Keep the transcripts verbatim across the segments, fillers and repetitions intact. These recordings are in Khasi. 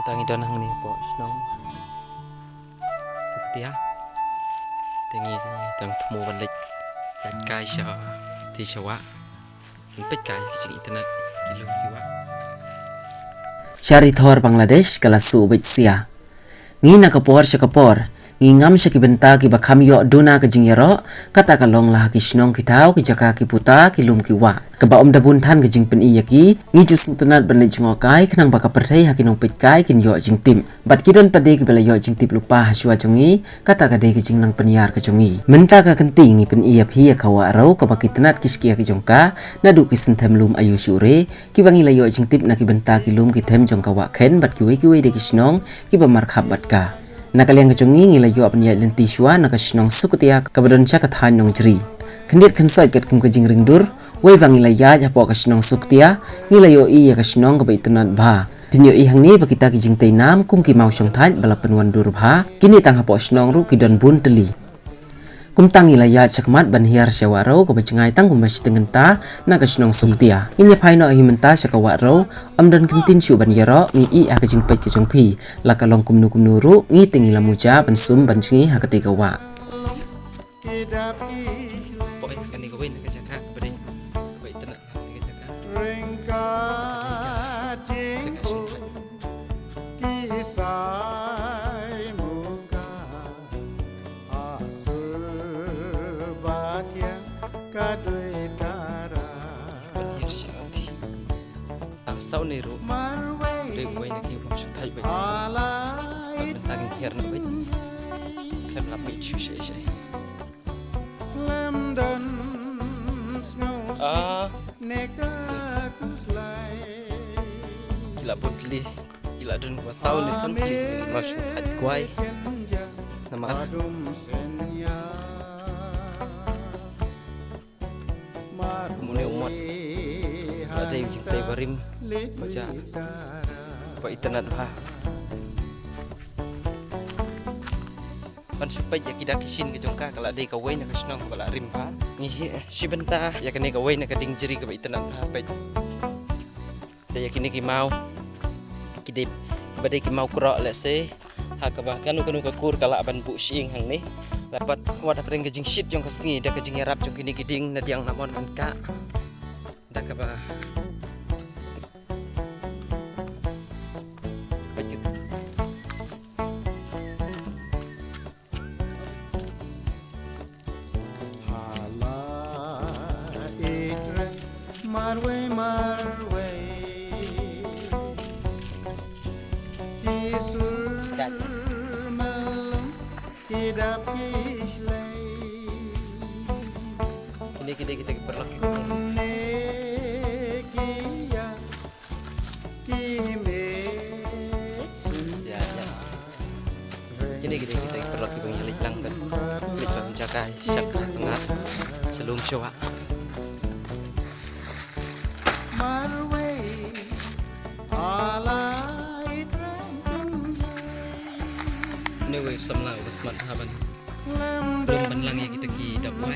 Tang i don hangne hapoh shnong Suktia. Te ngi dang thmu ban leit ïaid kai sha, te sha wah. Ban peit kai ka jingitynnad ki lum ki wah. Sha ri thor Bangladesh ka la suh beit sia. Ngi na ka por sha ka por ngi ngam sha ki bynta kiba kham ïoh duna ka jingïaroh, kata ka long la ha ki shnong ki thaw, ki jaka ki puta, ki lum ki wah. Kaba ym da bun than ka jingpyni ïa ki, ngi ju sngewtynnad ban leit jngoh kai khnang ba ka pyrthei ha ki nongpeit kai kin ïoh jingtip. Bad ki don pat de kiba la ïoh jingtip lypa ha shuwa jong ngi, kata ka dei ka jingnang pynïar ka jong ngi. Mynta ka kynti ngi pyni ïa phi ïa ka wah rew kaba ki tnat ki shkia ki jong ka, naduh ki synthem lum ayu shuh re, kiba ngi la ïoh jingtip na ki bynta ki lum ki them jong ka wah khen bad kiwei kiwei de ki shnong kiba markhap bad ka. Na ka liang ka jong ngi ngi la ïoh ban ïaid lynti shuwa na ka shnong Suktia kaba don sha ka thaiñ Nongjri. Khyndiat khynsoit katkum ka jingring dur, wei ba ngi la ïaid hapoh ka shnong Suktia, ngi la ïohi ïa ka shnong kaba itynnad bha. Phin ïohi hangne ba kita ki jingtei nam kum ki mawshongthait ba la pynwan dur bha, kine tang hapoh shnong ruh ki don bun tylli. Kumta ngi la ïaid shakhmat ban hiar sha wah rew kaba jngai tang kumba shiteng kynta na ka shnong Suktia. Ngin ïa phai noh hi mynta sha ka wah rew, ym don kyntien shuh ban ïaroh, ngi ïeh ha ka jingpeit ka jong phi. La ka long kumno kumno ruh, ngi te ngi la muja ban sum ban jngi ha katei ka wah. Poi ha kane kawei na ka jaka kaba dei kaba itynnad ha kane ka jaka. Jaka shongthait. Ban hiar sha uti. Ah, saw ne ruh. Dei uwei na ki bym shongthait beit. Bad mynta ngin hiar noh beit. Khlem lap beit shuh shai shai. Ah. Ki la bun tylli, ki la don kaba saw ne san tylli, mawshongthait kwai. Namar kum une u mot la dei u jingtei barim, ba jah, ba itynnad bha. Ban shu peit ïa ki dak ki shin ka jong ka, ka la dei kawei na ka shnong kaba la rim bha. Ngi hi, eh, shi bynta ïa kane kawei na ka dieng Jri kaba itynnad bha, peit. Te ïa kine ki maw, ki dei, ba dei ki maw kroh lehse. Ha kaba kano kano ka kur ka lah ban buh shyieng hangne. Lada pat wat hapdeng ka jingshit jong ka sngi da ka jingïarap jong kine ki dieng, na diang na mon kan kah. Da kaba Hala itre marwei marwei. Ki sur malum ki dap ki shlei. Kine kine kita ki paralok ki. Kumne ki ïa. Ïa, ïa. Kine ki dei kita ki paralok kiba ngi leit lang ban leit ban jaka sha ka tnat sha lum sha wah. Anyway, samla u ba smat ha ban lum ban lang ïa kita ki dawai.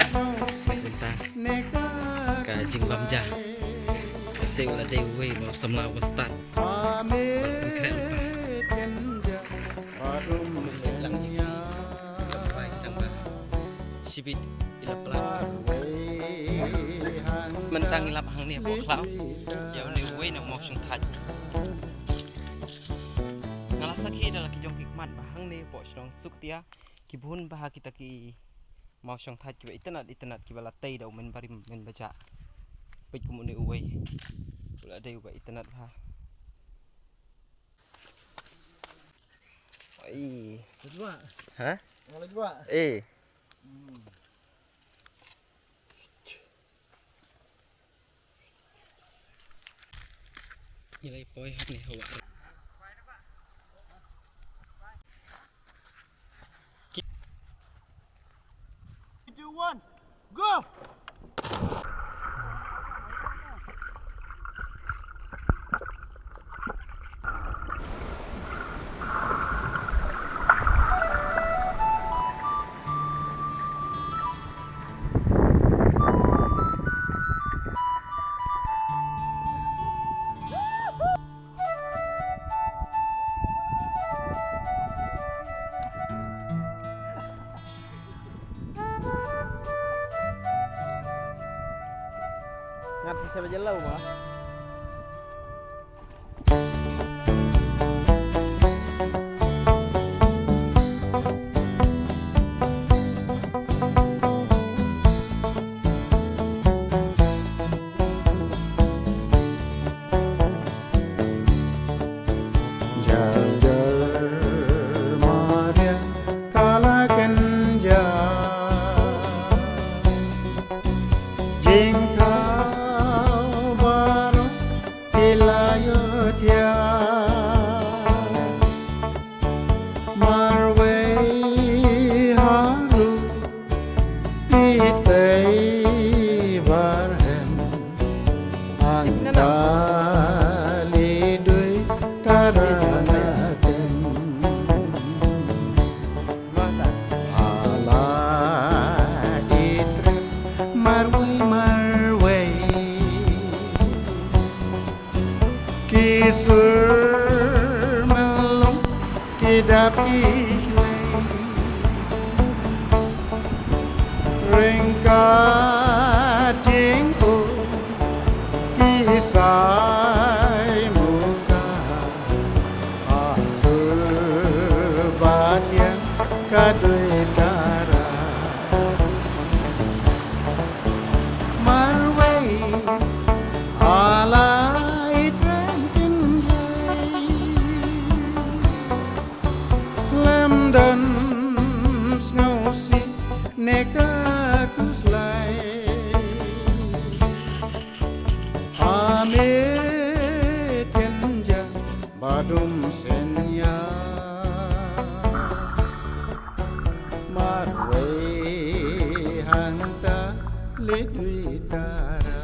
Mynta ka jingbam ja. Ka shu la dei uwei ba samla u ba stad. Ba pynkhreh lypa. Lum ban lang ïa ki dawai tang ba shibit i la plan. Mynta ngi lap hangne hapoh khlaw. Ïa une uwei na u mawshongthait. Nga la sakhi da la ki jong ki khmat ba hangne hapoh shnong Suktia. Ki bun bha kita ki mawshongthait kiba itynnad itynnad kiba la tei da u myn barim myn bajah. Peit kum une uwei. U la dei uba itynnad bha. Ai. Lejwa. Ha? Lejwa. Eh. Hmm. Ngi la ïa poi hangne ha wah. Three, two, one, go! Ngat ki sa ba jylla u ma. Jar jar Maria ka la kynja. Jingthaw baroh ki la ïohthiah. Marwei harum, Phi tei barhem, hangta lei dui tara na tem. Hala i trep marwei marwei. Ki sur myllung ki dap ki shlei. Ryngkat jingpur ki sai muka. Ha sur ba thiang ka dui tara. Marwei ha la i tren kynjai. Lem don sngewsih ne ka khuslai. Ha miet kynja ba dum synñia. Marwei hangta lei dui tara.